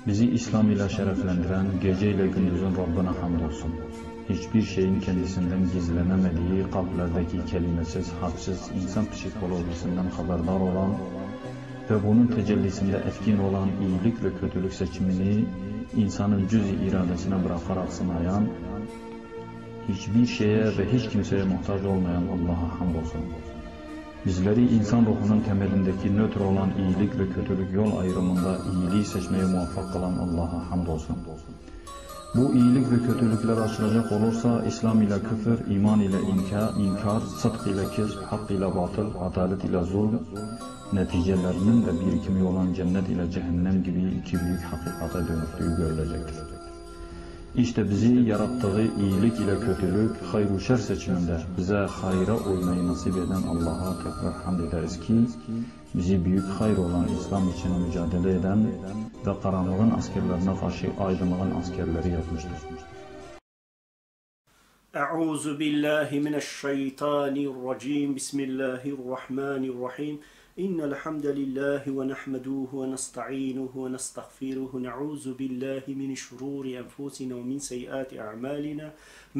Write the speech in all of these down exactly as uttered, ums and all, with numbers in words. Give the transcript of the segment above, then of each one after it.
Bizi İslam ile şereflendiren, gece ile gündüzün Rabbine hamdolsun. Hiçbir şeyin kendisinden gizlenemediği, kalplerdeki kelimesiz, harfsiz insan psikolojisinden haberdar olan ve bunun tecellisinde etkin olan iyilik ve kötülük seçimini insanın cüz-i iradesine bırakarak sınayan, hiçbir şeye ve hiç kimseye muhtaç olmayan Allah'a hamdolsun. Bizleri insan ruhunun temelindeki nötr olan iyilik ve kötülük yol ayrımında iyiliği seçmeye muvaffak kılan Allah'a hamdolsun. Bu iyilik ve kötülükler açılacak olursa İslam ile küfür, iman ile inka-, inkar, sıdk ile kizb, hak ile batıl, adalet ile zulm, neticelerinin de birikimi olan cennet ile cehennem gibi iki büyük hakikate dönüştüğü görülecektir. İşte bizi yarattığı iyilik ile kötülük, hayru şer seçiminde bize hayra uymayı nasip eden Allah'a tekrar hamd ederiz ki bizi büyük hayır olan İslam için mücadele eden ve karanlığın askerlerine karşı aydınlığın askerleri yapmıştır. أعوذ بالله من الشيطان الرجيم. بسم الله الرحمن الرحيم. إن الحمد لله ونحمده ونستعينه ونستغفره، نعوذ بالله من شرور أنفسنا ومن سيئات أعمالنا.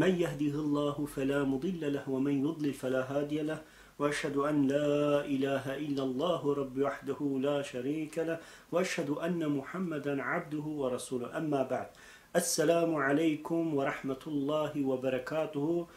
من يهده الله فلا مضل له ومن يضلل فلا هادي له. وأشهد أن لا إله إلا الله رب وحده لا شريك له. وأشهد أن محمدا عبده ورسوله. أما بعد. السلام عليكم ورحمة الله وبركاته.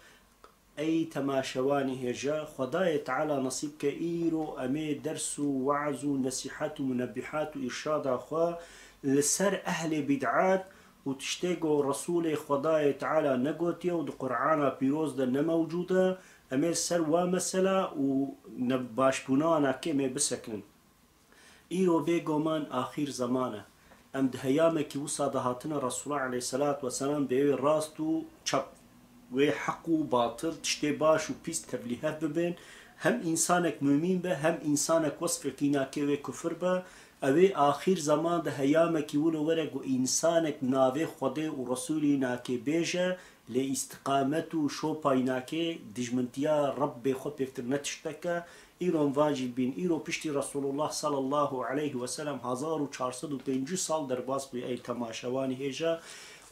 Ey temaşevanê hêja, Xwedayê Teala nesîb ke îro em ê ders û weaz û nesîhet û munebbîhat û îrşada xwe li ser ehlê bîd'at û tiştê ku Resûlê Xwedayê Teala negotiye û di Qur'ana Pîroz de ne mewcûd e, em ê li ser wa mesela û nebaşbûna wan a kê em ê bisekinin. Îro bêgoman axîr zeman e. Em di heyamekî wisa de hatine Resûla aleyhisselatu vesselam dê wê rast û çep, wê heq û batil, tiştê baş û pîs tevlîhev bibên. Hem însanek mumîn be, hem însanek wesfekî nake wê kufir be. Ew ê axîr zeman de heyamekî wilo were ku însanek navê Xwedê û Resûlî nake bêje, lê îstiqamet û şopay nake, dijmintiya Rebbê xwe pêvtir ne tiştek e. Îro em van jî dibîn, îro piştî Resulullah sallallahu aleyhi ve sellem hezar û çar sed û pêncî sal derbas bûye ey temaşevanê hêja.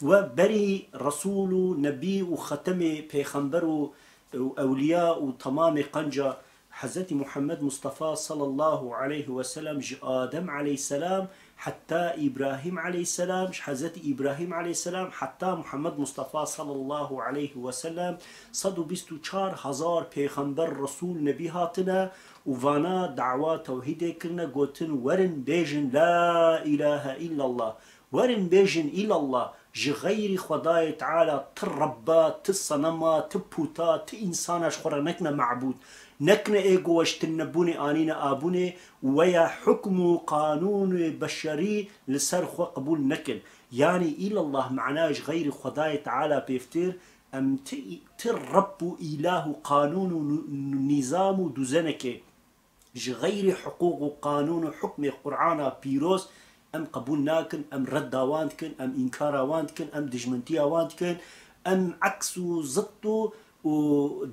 We berî Resul û Nebî û xetemê pêxember û, û ewliya û temamê qenca Hezretî Muhammed Mustafa sallallahu aleyhi ve sellem ji Adem aleyhisselam heta Îbrahîm aleyhisselam, ji Hezretî Îbrahîm aleyhisselam heta Muhammed Mustafa sallallahu aleyhi ve sellem, sed û bîst û çar hezar pêxember, resul, nebî hatine û vana dawa tewhîdê kirine, gotin, werin bêjin, La ilahe illallah. Werin bêjin, îlallah, ji xeyrî Xwedayê Teala ti rebba, ti senema, ti puta, ti însana ji xwe re nekine mebûd. Nekine ê ku we ji tinebûnê anîne abûnê û we ya hukm û qanûnê beşerî li ser xwe qebûl nekin. Yanî îlallah mana ji xeyrî Xwedayê Teala pêvtir, em ti, ti reb û îlah û qanûn û nî-, nîzam û duzenekê ji xeyrî hiqûq û qanûn û hukmê Qur'ana pîroz em qebûl nakin, em redda wan dikin, em înkara wan dikin, em dijmintiya wan dikin, em eks û zidd û, û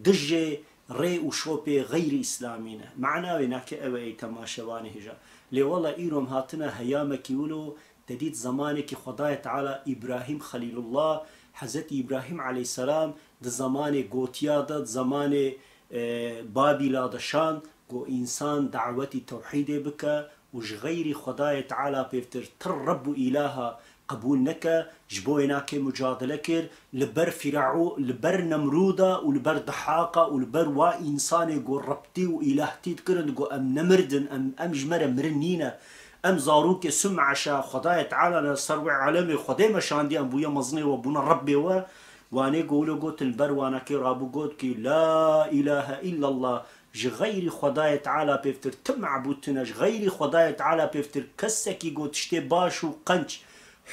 dijê rê û şopê xeyrî îslamî ne. Mana wê nake ew e ey temaşevanê hêja. Lê wele îro em hatine heyamekî wilo, te dît zemanekî Xwedayê Teala Îbrahîm Xelîlullah, Hezretî Îbrahîm aleyhisselam di zemanê gotiya de, di zemanê, e, Babîla de şand, ku însan dawetî tewhîdê bike û ji xeyrî Xwedayê Teala pêvtir ti reb û îlaha qebûl neke, ji bo wê nakê mucadele kir, li ber Fîraû-, li ber Nemrûda û li ber Dihaka û li ber wa însanê ku rebtî û îlahtî dikirin, digo, em nemirdin, em, em ji me re mirin nîne. Em zarokê Sum'eşa Xwedayê Teala ne ser wê alemê Xwedê me şandiye, em bûye mezinê we, bûne Rebbê we. Wanê ku wilo gotin, li ber wanekê rabû got ki, La ilahe illallah, ji xeyrî Xwedayê Teala pêvtir ti mebûd tune, ji xeyrî Xwedayê Teala pêvtir kesekî ku tiştê baş û qenc,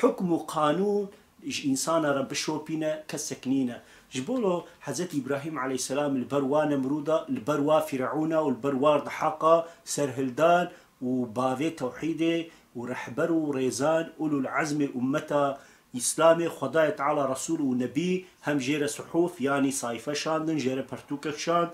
hukm û qanûn ji însana re bişopîne, kesek nîne. Ji bo lo Hezretî Îbrahîm aleyhisselam li ber wa Nemrûda, li ber wa Fîreûna û li ber wa Dihaka serhildan û bavê tewhîdê û rehber û rêzan ulul ezmê ummeta Îslamê, Xwedayê Teala Resul û Nebî hem jê re suhuf, yanî sayfe şandin, jê re pertûkek şand.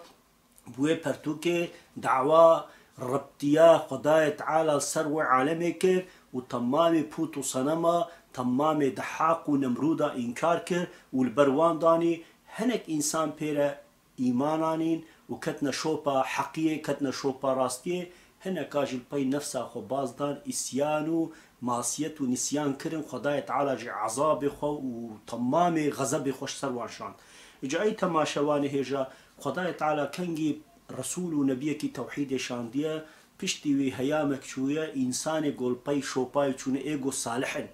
Bi wê pertûkê dawa Ribtiya Xwedayê Teala li ser wê alemê kir û temamê pût û senema, temamê Dehaq û Nemrûda înkar kir û li ber wan danî. Hinek însan pê re îman anîn û ketine şopa heqiyê, ketine şopa rastiyê. Hineka jî li pey nefsa xwe baz dan, îsyan û masiyet û nisyan kirin. Xwedayê Teala jî ezabê xwe û temamê xezebê xwe ji ser wan şand. Îca ey temaşevanê hêja, Xwedayê Teala kengî Resûl û nebiyekî tewhîdê şandiye, piştî wî heyamek çûye, însanê ku li pey şopayê çûne, ê ku salih in,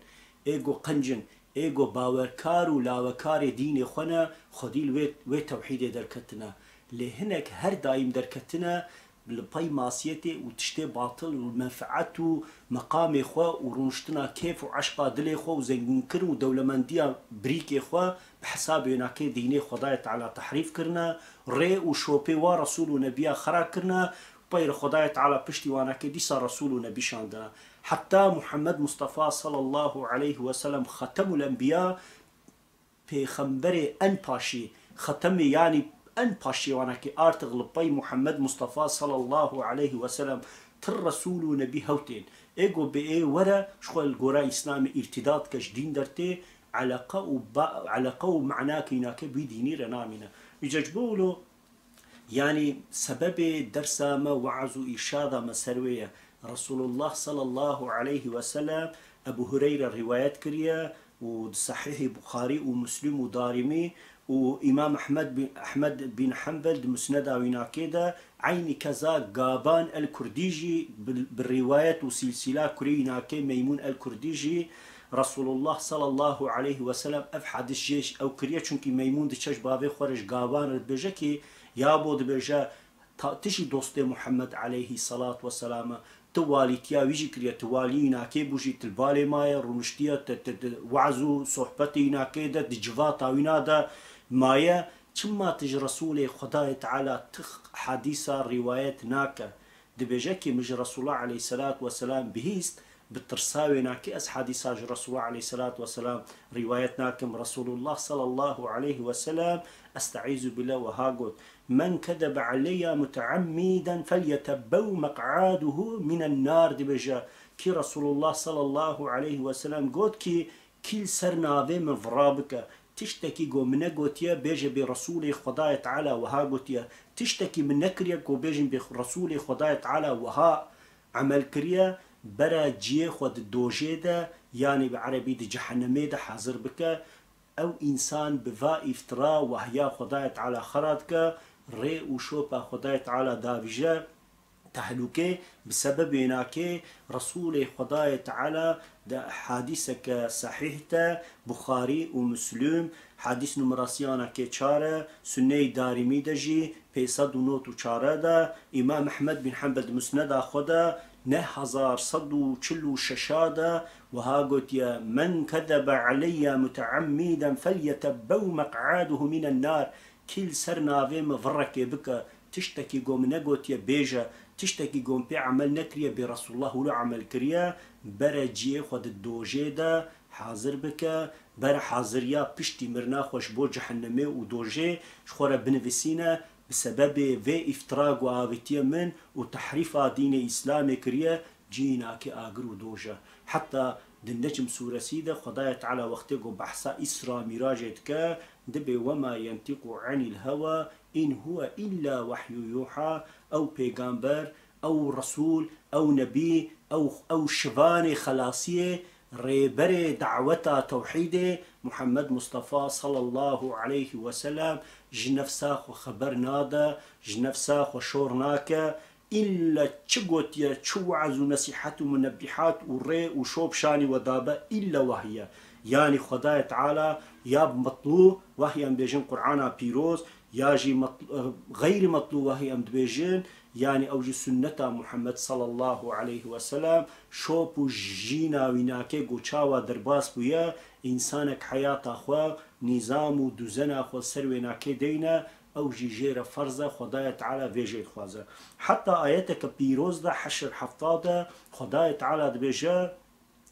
ê ku qenc in, ê ku bawerkar û lawekarê dînê xwe ne, xwedî li wê, wê tewhîdê derketine. Lê hinek her daîm derketine li pey masiyetê û tiştê batil û menfeet û meqamê xwe û rûniştina kêf û eşqa dilê xwe û zengînkirin û dewlemendiya birîkê xwe bi hesabê wênakê dînê Xwedayê Teala tehrîf kirine, rê û şopê wa Resûl û Nebiya xera kirine, pey re Xwedayê Teala piştî wanakê dîsa Resûl û Nebî şandine. Heta Muhammed Mustafa sallallahu aleyhi ve sellem Xetemul Enbiya, pêxemberê en paşî, xetemê, yanî en paşî wanakê, artiq li pey Muhammed Mustafa sallallahu aleyhi ve sellem tir Resûl û Nebî hewtên. Ê go bê ê were ji xwe li gora Îslamê îrtîda dike, ji dîn dertê, eleqe û ba-, eleqe û manakê wînakê bi wî dînî re namîne. Îca ji bo wilo, Yanî sebebê dersa me weaz û îrşada me ser wê ye. Resulullah sallallahu aleyhi ve sellem Ebu Hureyre rîwayet kiriye û di Sahîhê Buxarî û Muslim û Darîmî û Îmam Ehmed bin, Ehmed bin Hanbel di Musneda wînakê de, eynî keza Gaban el-Kurdî jî bi, bi rîwayet û sîlsîla kurê wînakê Meymûn el-Kurdî jî Resulullah sallallahu aleyhi ve sellem ev hadis jê ew kiriye, çunkî Meymûn diçe ji bavê xwe re ji Gaban re dibêje ki, Ya bo dibêje, ta, tu jî dostê Muhammed aleyhî selat ve selam e. Tu walîtiya wî jî kiriye, tu walî wînakê bû jî, tu li balê maye, rûniştiye, tu, tu, tu weaz û sohbetê wînakê de, di civata wîna de maye. Çima tu ji Resûlê Xwedayê Teala tu hadîsa rîwayet nake? Dibêje ki min ji Resûla aleyhî selat ve selam bihîst, bi tirsa wênakê ez hadîsa ji Resûla aleyhî selat ve selam rîwayet nakim. Resulullah sallallahu aleyhi ve sellem, esteîzu billah, wiha got, Men kedebe aleyya muteammîden felyetebbew meq'aduhu minen nar, dibêje ki Resulullah sallallahu aleyhi ve sellem got ki, Kî li ser navê min vira bike, tiştekî ku min negotiye, bêje bê Resûlê Xwedayê Teala wiha gotiye, tiştekî min nekiriye ku bêjin bê Resûlê Xwedayê Teala wiha emel kiriye, bere ciyê xwe di dojê de, yanî bi erebî di cehennemê de hazir bike. Ew însan bi va îftira wahya Xwedayê Teala xera dike, rê û şopa Xwedayê Teala davîje tehlûkê, bi sebebê wênakê Resûlê Xwedayê Teala di hadîseke sehîh de, Buxarî û Muslim, hadîs numara sî anakê çar e, Sunneyê Darîmî de jî pênc sed û nod û çar de, Îmam Ehmed bin Hanbel di Musneda xwe de neh hezar sed û çil û şeş de wiha gotiye, Men kedebe aleyye muteammîden felyetebbew meq'aduhu minen nar. Kî li ser navê min virekê bike, tiştekî ku min negotiye bêje, tiştekî ku min pê emel nekiriye, bê Resulullah wilo emel kiriye, bere ciyê xwe di dojê de hazir bike, bere haziriya piştî mirina xwe ji bo cehennemê û dojê ji xwe re binivîsîne, bi sebebê vê îftira ku avêtiye min û tehrîfa dînê Îslamê kiriye, cînakê agir û doj e. Heta di Necm sûresî de Xwedayê Teala wextê ku behsa Îsra Mîracê dike, dibê, "Wema yentîqu anîl hewa, in huwe îlla wehyû yûha", ew pêgamber, ew resûl, ew nebî, ew, ew şivanê xelasiyê, rêberê daweta tewhîdê, Muhammed Mustafa sallallahu aleyhi ve sellem, ji nefsa xwe xeber nade, ji nefsa xwe şor nake, îlle çi gotiye, çi weaz û nesîhet û munebbîhat û rê û şop şanî we dabe, îlle wahî ye. Yanî Xwedayê Teala ya bi metlû wahî em bêjin Qur'ana pîroz, ya jî metl-, e, xeyrî metlû wahî em dibêjin, yanî ew jî sunneta Muhammed sallallahu aleyhi ve sellem, şop û jîna wînakê ku çawa derbas bûye, însanek heyata xwe, nîzam û duzena xwe ser wênakê deyne, ew jî jê re ferz e, Xwedayê Teala vê jê dixwaze. Heta ayeteke pîroz de, Heşr hefta de, Xwedayê Teala dibêje,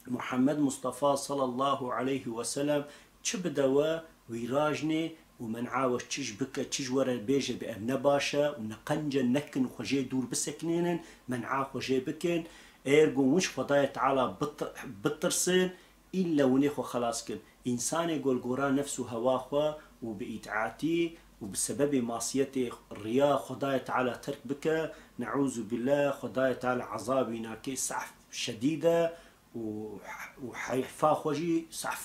Muhammed Mustafa sallallahu aleyhi ve sellem çi bide we, wî rajnê, û men'a we çi ji bike, çi ji we re bêje, bi ev ne baş e û ne qenc e, nekin xwe jê dûr bisekinênin, men'a xwe jê bikin. Eger ku hûn ji Xwedayê Teala bit-, bitirsin, îlle hûnê xwe xelas kin. Însanê ku li gora nefs û hewa xwe û bi îtaatî û bi sebebê masiyetê riya Xwedayê Teala terk bike, neûzû billah, Xwedayê Teala ezabî nake sehf şedîd e û, û heyfa xwe jî sehf